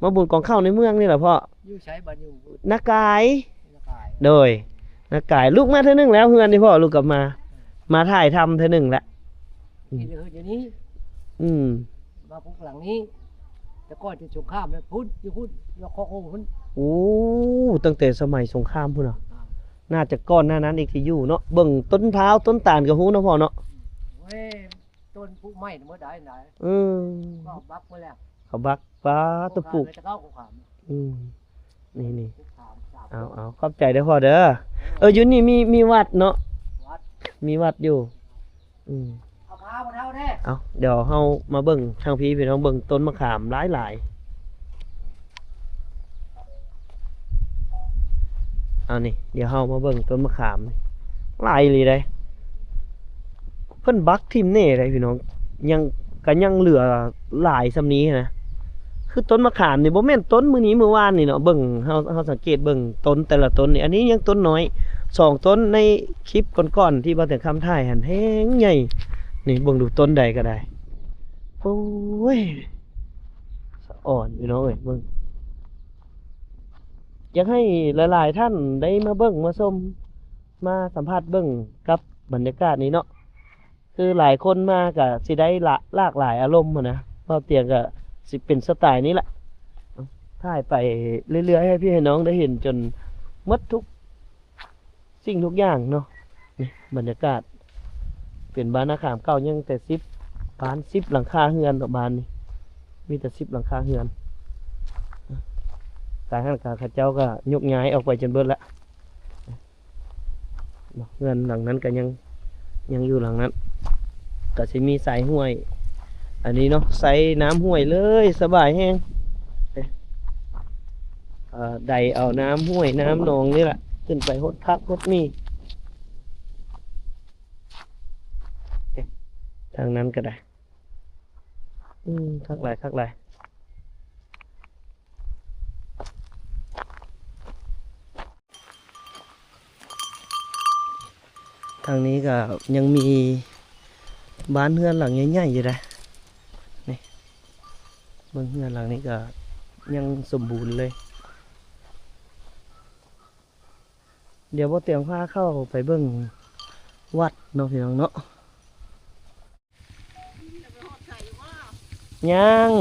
ອືມ ມາບຸນກອງເຂົ້າໃນເມືອງນີ້ແຫຼະພໍ່. ຢູ່ໃສບັດຢູ່? ນາກາຍ. ນາກາຍ ໂດຍ ນາກາຍ. ລູກມາເທື່ອໜຶ່ງແລ້ວ ເຮືອນນີ້ພໍ່ ລູກກັບມາ ມາຖ່າຍທຳເທື່ອໜຶ່ງແລ້ວ. ອືມ ເຮັດເຮືອນຢູ່ນີ້. ອືມ ມາປຸກຫຼັງນີ້ ແຕ່ກ່ອນເປັນສົງຄາມນະ ພຸ້ນ ຢູ່ພຸ້ນ ຢູ່ຄອກໂຮງພຸ້ນ. ໂອ້ ຕັ້ງແຕ່ສະໄໝສົງຄາມພຸ້ນນະ. ອ່າ ໜ້າຈະກ່ອນໜ້ານັ້ນອີກທີ່ຢູ່ເນາະ. ເບິ່ງຕົ້ນພ້າວຕົ້ນຕານກໍຮູ້ເນາະພໍ່ເນາະ. ໂອ້ຍ ຕົ້ນປູກໃໝ່ໝົດໄດ໋ນະ. ອືມ ເຂົາບັກໝົດແລ້ວ ເຂົາບັກ. ປ້າ ໂຕປູກ ແຕ່ເກົ່າກໍຂາມ. ອືມ ນີ້ໆ ເອົາໆ ຂອບໃຈເດີພໍ່ເດີ. ເອີ ຢູ່ນີ້ມີ ມີວັດເນາະ ວັດ ມີວັດຢູ່. ອືມ ເອົາພາບໍ່ເທົ່າເດ້. ເອົາ ດຽວເຮົາມາເບິ່ງທາງພີ້ ພີ່ນ້ອງ ເບິ່ງຕົ້ນມະຂາມຫຼາຍໆ. ເອົານີ້ ດຽວເຮົາມາເບິ່ງຕົ້ນມະຂາມ ຫຼາຍອີ່ຫຼີເດ້. ເພິ່ນບັກຖິ້ມແນ່ເດ້ພີ່ນ້ອງ ຍັງ ກໍຍັງເຫຼືອຫຼາຍສ່ຳນີ້ນະ. ຄືຕົ້ນມະຂາມນີ້ ບໍ່ແມ່ນຕົ້ນມື້ນີ້ມື້ວານນີ້ເນາະ. ເບິ່ງ ເຮົາ ເຮົາສັງເກດເບິ່ງຕົ້ນແຕ່ລະຕົ້ນນີ້ ອັນນີ້ຍັງຕົ້ນນ້ອຍ. ສອງຕົ້ນໃນຄລິບກ່ອນໆ ທີ່ບ່າວແຕງຄຳຖ່າຍຫັ້ນ ແຮງໃຫຍ່. ນີ້ເບິ່ງດູ ຕົ້ນໃດກໍໄດ້. ໂອ້ຍ ສະອອນພີ່ນ້ອງເອີຍ ເບິ່ງ. ຢາກໃຫ້ຫຼາຍໆທ່ານໄດ້ມາເບິ່ງມາຊົມ ມາສຳຜັດເບິ່ງກັບບັນຍາກາດນີ້ເນາະ. ຄືຫຼາຍຄົນມາກະຊິໄດ້ຫຼາ ຫຼາກຫຼາຍອາລົມຫັ້ນນະ. ບ່າວຕຽງກະຊິເປັນສະໄຕນີ້ແຫຼະ ຖ່າຍໄປເລື້ອຍໆ ໃຫ້ພີ່ໃຫ້ນ້ອງໄດ້ເຫັນຈົນໝົດທຸກສິ່ງທຸກຢ່າງເນາະ. ນີ້ບັນຍາກາດ ເປັນບ້ານນາຂາມເກົ່າ ຍັງແຕ່ສິບ ບ້ານສິບຫຼັງຄາເຮືອນເນາະ. ບ້ານນີ້ມີແຕ່ສິບຫຼັງຄາເຮືອນ. ທາງຫັ້ນກະເຂົາເຈົ້າກະຍົກຍ້າຍອອກໄປຈົນເບິດລະ. ເນາະ ເຮືອນຫຼັງນັ້ນກໍຍັງ ຍັງຢູ່ຫຼັງນັ້ນ ກໍຊິມີສາຍຫ້ວຍ ອັນນີ້ເນາະ ໃສ່ນ້ຳຫ້ວຍເລີຍ ສະບາຍແຮງ. ເອີ ໄດເອົານ້ຳຫ້ວຍນ້ຳໜອງນີ້ລະ ຂຶ້ນໄປຫົດຜັກຫົດໝີ່. ເອີ ທາງນັ້ນກໍໄດ້. ອືມ ຄັກຫຼາຍ ຄັກຫຼາຍ. ທາງນີ້ກໍຍັງມີບ້ານເຮືອນຫຼັງໃຫຍ່ໆຢູ່ເດ້. ນີ້ ເບິ່ງເຮືອນຫຼັງນີ້ກໍຍັງສົມບູນເລີຍ. ດຽວບໍ່ຕຽງພາເຂົ້າໄປເບິ່ງວັດເນາະ ພີ່ນ້ອງເນາະ. ຍັງ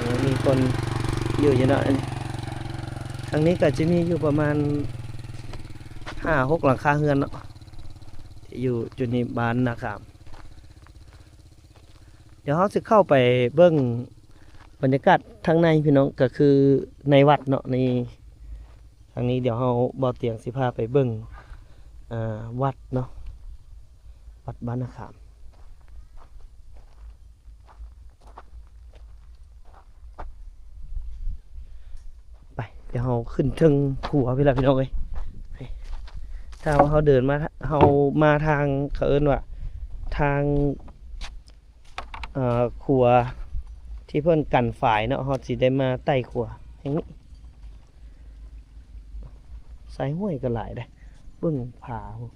ຍັງມີຄົນຢູ່ຢູ່ເນາະ. ທາງນີ້ກໍຈະມີຢູ່ປະມານຫ້າຫົກຫຼັງຄາເຮືອນເນາະ ທີ່ຢູ່ຈຸດນີ້ ບ້ານນາຂາມ. ດຽວເຮົາຊິເຂົ້າໄປເບິ່ງບັນຍາກາດທາງໃນ ພີ່ນ້ອງ ກໍຄືໃນວັດເນາະ. ນີ້ ທາງນີ້ດຽວເຮົາ ບ່າວຕຽງຊິພາໄປເບິ່ງ ເອີ ວັດເນາະ ວັດບ້ານນາຂາມ. ໄປ ດຽວເຮົາຂຶ້ນເທິງຂົວພຸ້ນລະ ພີ່ນ້ອງເອີຍ. ຖ້າວ່າເຮົາເດີນມາ ເຮົາມາທາງ ເຂົາເອີ້ນວ່າທາງ ເອີ ຂົວທີ່ເພິ່ນກັນຝາຍເນາະ ເຮົາຊິໄດ້ມາໄຕ່ຂົວແຫ່ງນີ້. ສາຍຫ້ວຍກໍຫຼາຍເດ້ ເບິ່ງຜາພຸ້ນ.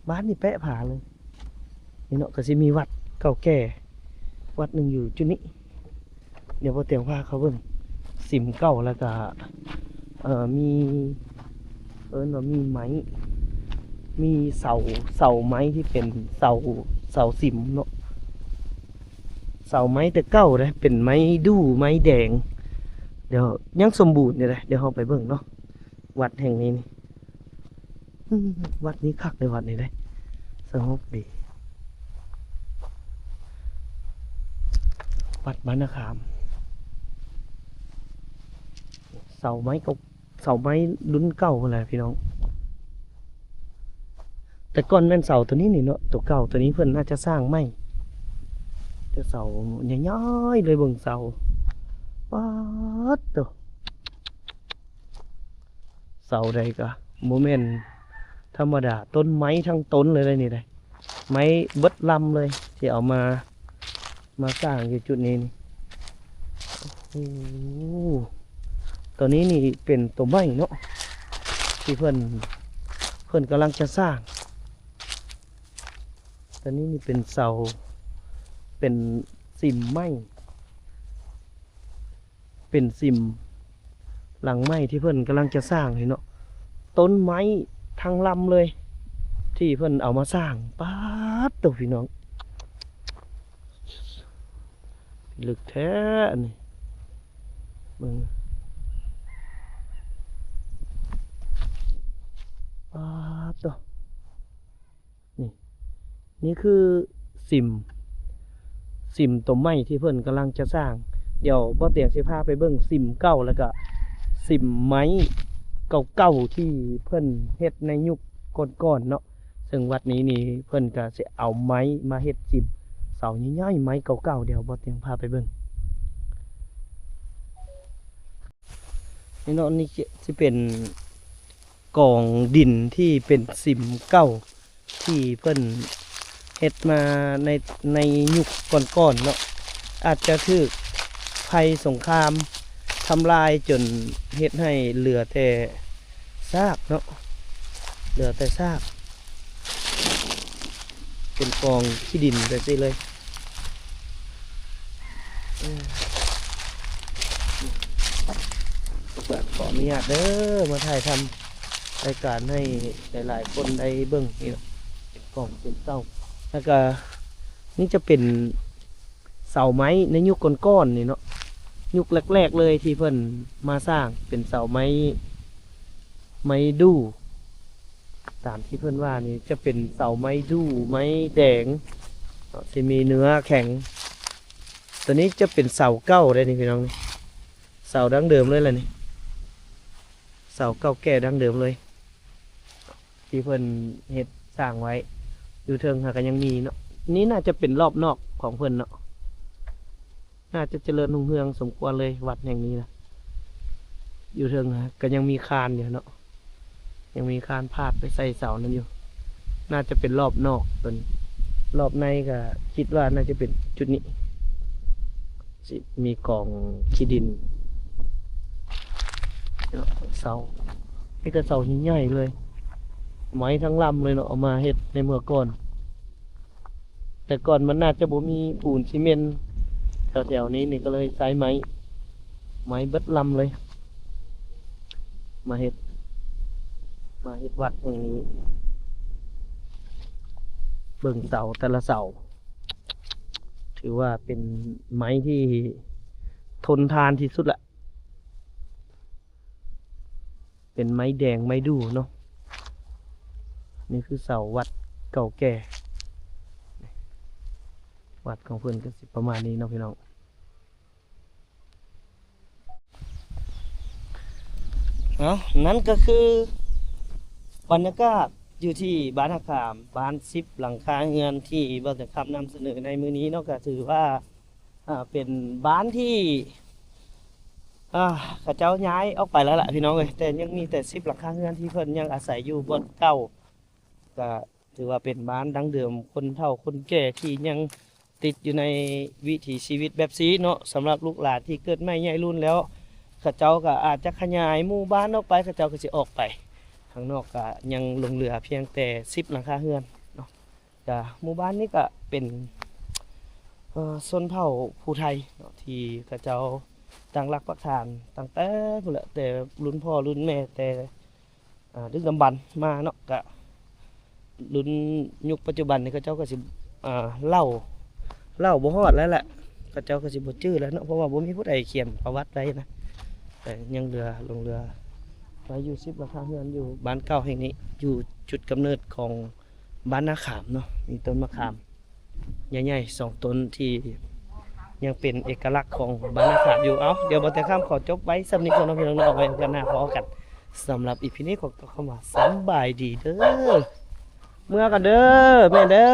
ບ້ານນີ້ແປະຜາເລີຍ. ນີ້ເນາະ ກໍຊິມີວັດເກົ່າແກ່ວັດໜຶ່ງຢູ່ຈຸດນີ້. ດຽວບໍ່ຕຽງພາເຂົ້າເບິ່ງ ສິມເກົ່າ ແລ້ວກະ ເອີ ມີ ເອີ້ນວ່າມີໄມ້ ມີເສົາ ເສົາໄມ້ທີ່ເປັນເສົາ ເສົາສິມເນາະ. ເສົາໄມ້ແຕ່ເກົ່າເດ້ ເປັນໄມ້ດູ່ ໄມ້ແດງ. ດຽວ ຍັງສົມບູນຢູ່ເດ້. ດຽວເຮົາໄປເບິ່ງເນາະ ວັດແຫ່ງນີ້ນີ້. ອືມ ວັດນີ້ຄັກເດ້ ວັດນີ້ເດ້ ສະຫງົບດີ. ວັດບ້ານນາຂາມ ເສົາໄມ້ເກົ່າ ເສົາໄມ້ລຸ້ນເກົ່າພຸ້ນແຫຼະ ພີ່ນ້ອງ. ແຕ່ກ່ອນແມ່ນເສົາໂຕນີ້ນີ້ເນາະ ໂຕເກົ່າ. ໂຕນີ້ເພິ່ນໜ້າຈະສ້າງໃໝ່ ແຕ່ເສົາໃຫຍ່ໆເລີຍ. ເບິ່ງເສົາ ປາດໂທ້ ເສົາໃດກໍບໍ່ແມ່ນທຳມະດາ ຕົ້ນໄມ້ທັງຕົ້ນເລີຍນີ້ໄດ໋. ໄມ້ເບິດລຳເລີຍທີ່ເອົາມາ ມາສ້າງຢູ່ຈຸດນີ້ນີ້. ໂອ້ໂຫ ໂຕນີ້ນີ້ເປັນໂຕໃໝ່ເນາະ ທີ່ເພິ່ນ ເພິ່ນກຳລັງຈະສ້າງ. ໂຕນີ້ນີ້ເປັນເສົາ ເປັນສິມໄມ້ ເປັນສິມຫຼັງໃໝ່ທີ່ເພິ່ນກຳລັງຈະສ້າງນີ້ເນາະ. ຕົ້ນໄມ້ທັງລຳເລີຍທີ່ເພິ່ນເອົາມາສ້າງ. ປາດໂທ້ ພີ່ນ້ອງ ລຶກແທ້ອັນນີ້ ເບິ່ງ ປາດໂທ້. ນີ້ ນີ້ຄືສິມ ສິມໂຕໃໝ່ທີ່ເພິ່ນກຳລັງຈະສ້າງ. ດຽວບ່າວຕຽງຊິພາໄປເບິ່ງສິມເກົ່າ ແລ້ວກະສິມໄມ້ເກົ່າໆທີ່ເພິ່ນເຮັດໃນຍຸກກ່ອນໆເນາະ. ເຊິ່ງວັດນີ້ນີ້ເພິ່ນກະຊິເອົາໄມ້ມາເຮັດສິມ ເສົາໃຫຍ່ໆ ໄມ້ເກົ່າໆ. ດຽວບ່າວຕຽງພາໄປເບິ່ງ. ນີ້ເນາະ ນີ້ຊິເປັນກອງດິນທີ່ເປັນສິມເກົ່າ ທີ່ເພິ່ນເຮັດມາໃນ ໃນຍຸກກ່ອນໆເນາະ. ອາດຈະຖືກໄພສົງຄາມທຳລາຍຈົນເຮັດໃຫ້ເຫຼືອແຕ່ຊາກເນາະ ເຫຼືອແຕ່ຊາກ ເປັນກອງຂີ້ດິນແບບນີ້ເລີຍ. ເອີ ຂໍອະນຸຍາດເດີ ມາຖ່າຍທຳລາຍການໃຫ້ຫຼາຍໆຄົນໄດ້ເບິ່ງ. ນີ້ເນາະ ເປັນກອງເປັນເຕົາ ແລ້ວກະນີ້ຈະເປັນເສົາໄມ້ໃນຍຸກກ່ອນໆນີ້ເນາະ ຍຸກແລກໆເລີຍທີ່ເພິ່ນມາສ້າງ ເປັນເສົາໄມ້ ໄມ້ດູ່ ຕາມທີ່ເພິ່ນວ່ານີ້ຈະເປັນເສົາໄມ້ດູ່ ໄມ້ແດງເນາະ ຊິມີເນື້ອແຂງ. ໂຕນີ້ຈະເປັນເສົາເກົ່າເດ້ນີ້ ພີ່ນ້ອງ ນີ້ ເສົາດັ້ງເດີມເລີຍລະນີ້ ເສົາເກົ່າແກ່ດັ້ງເດີມເລີຍ ທີ່ເພິ່ນເຮັດສ້າງໄວ້. ຢູ່ເທິງຫາກະຍັງມີເນາະ. ນີ້ໜ້າຈະເປັນລອບນອກຂອງເພິ່ນເນາະ. ໜ້າຈະຈະເລີນຮຸ່ງເຮືອງສົມຄວນເລີຍ ວັດແຫ່ງນີ້ນະ. ຢູ່ເທິງຫາກະຍັງມີຄານຢູ່ເນາະ. ຍັງມີຄານພາດໄປໃສ່ເສົານັ້ນຢູ່. ໜ້າຈະເປັນລອບນອກຕົວນີ້. ລອບໃນກະຄິດວ່າໜ້າຈະເປັນຈຸດນີ້. ຊິມີກອງຂີ້ດິນ. ເສົາ. ມີແຕ່ເສົາໃຫຍ່ໆເລີຍ. ໄມ້ທັງລຳເລີຍເນາະ ເອົາມາເຮັດໃນເມື່ອກ່ອນ. ແຕ່ກ່ອນມັນໜ້າຈະບໍ່ມີປູນຊີເມັນແຖວໆນີ້ ນີ້ກໍເລີຍໃຊ້ໄມ້ ໄມ້ເບິດລຳເລີຍ ມາເຮັດ ມາເຮັດວັດແຫ່ງນີ້. ເບິ່ງເສົາແຕ່ລະເສົາ ຖືວ່າເປັນໄມ້ທີ່ທົນທານທີ່ສຸດລະ. ເປັນໄມ້ແດງໄມ້ດູ່ເນາະ. ນີ້ຄືເສົາວັດເກົ່າແກ່. ວັດຂອງເພິ່ນກໍຊິປະມານນີ້ເນາະພີ່ນ້ອງ. ເອົາ ນັ້ນກໍຄືບັນຍາກາດຢູ່ທີ່ບ້ານນາຂາມ ບ້ານສິບຫຼັງຄາເຮືອນທີ່ບ່າວແສງຄຳນຳສະເໜີໃນມື້ນີ້ເນາະ. ກໍຖືວ່າ ອ່າ ເປັນບ້ານທີ່ ອ່າ ເຂົາເຈົ້າຍ້າຍອອກໄປແລ້ວລະພີ່ນ້ອງເອີຍ, ແຕ່ຍັງມີແຕ່ສິບຫຼັງຄາເຮືອນທີ່ເພິ່ນຍັງອາໄສຢູ່ບ່ອນເກົ່າ. ກະຖືວ່າເປັນບ້ານດັ້ງເດີມ ຄົນເຖົ້າຄົນແກ່ທີ່ຍັງຕິດຢູ່ໃນວິຖີຊີວິດແບບຊີ້ເນາະ. ສຳລັບລູກຫຼານທີ່ເກີດໃໝ່ໃຫຍ່ລຸ້ນແລ້ວ ເຂົາເຈົ້າກະອາດຈະຂະຫຍາຍໝູ່ບ້ານອອກໄປ, ເຂົາເຈົ້າກໍຊິອອກໄປ. ທາງນອກກະຍັງຫຼົງເຫຼືອພຽງແຕ່ສິບຫຼັງຄາເຮືອນເນາະ. ກະໝູ່ບ້ານນີ້ກະເປັນ ເອີ ຊົນເຜົ່າຜູ້ໄທເນາະ ທີ່ເຂົາເຈົ້າຕັ້ງຫຼັກປັກຖານຕັ້ງແຕ່ພຸ້ນແຫຼະ ແຕ່ລຸ້ນພໍ່ລຸ້ນແມ່ ແຕ່ ອາ ດຶກດຳບັນມາເນາະ. ກະລຸ້ນຍຸກປັດຈຸບັນນີ້ເຂົາເຈົ້າກໍຊິ ອາ ເລົ່າ ເລົ່າບໍ່ຮອດແລ້ວແຫຼະ, ເຂົາເຈົ້າກໍຊິບໍ່ຈື່ແລ້ວເນາະ ເພາະວ່າບໍ່ມີຜູ້ໃດຂຽນປະຫວັດໄວ້ນະ. ແຕ່ຍັງເຫຼືອ ຫຼົງເຫຼືອໄວ້ຢູ່ສິບຫຼັງຄາເຮືອນຢູ່ບ້ານເກົ່າແຫ່ງນີ້ ຢູ່ຈຸດກຳເນີດຂອງ ບ້ານນາຂາມເນາະ, ມີຕົ້ນມະຂາມໃຫຍ່ໆສອງຕົ້ນທີ່ຍັງເປັນເອກະລັກຂອງບ້ານນາຂາມຢູ່. ເອົາ ດຽວບ່າວແສງຄຳຂໍຈົບໄວ້ສ່ຳນີ້ກ່ອນເນາະພີ່ນ້ອງເນາະ, ເອົາໄວ້ໂອກາດໜ້າພໍ້ກັນ. ສຳລັບອີພີນີ້ຂໍກ່າວຄຳວ່າສຳບາຍດີເດີ. ເມືອກ່ອນເດີ ແມ່ເດີ.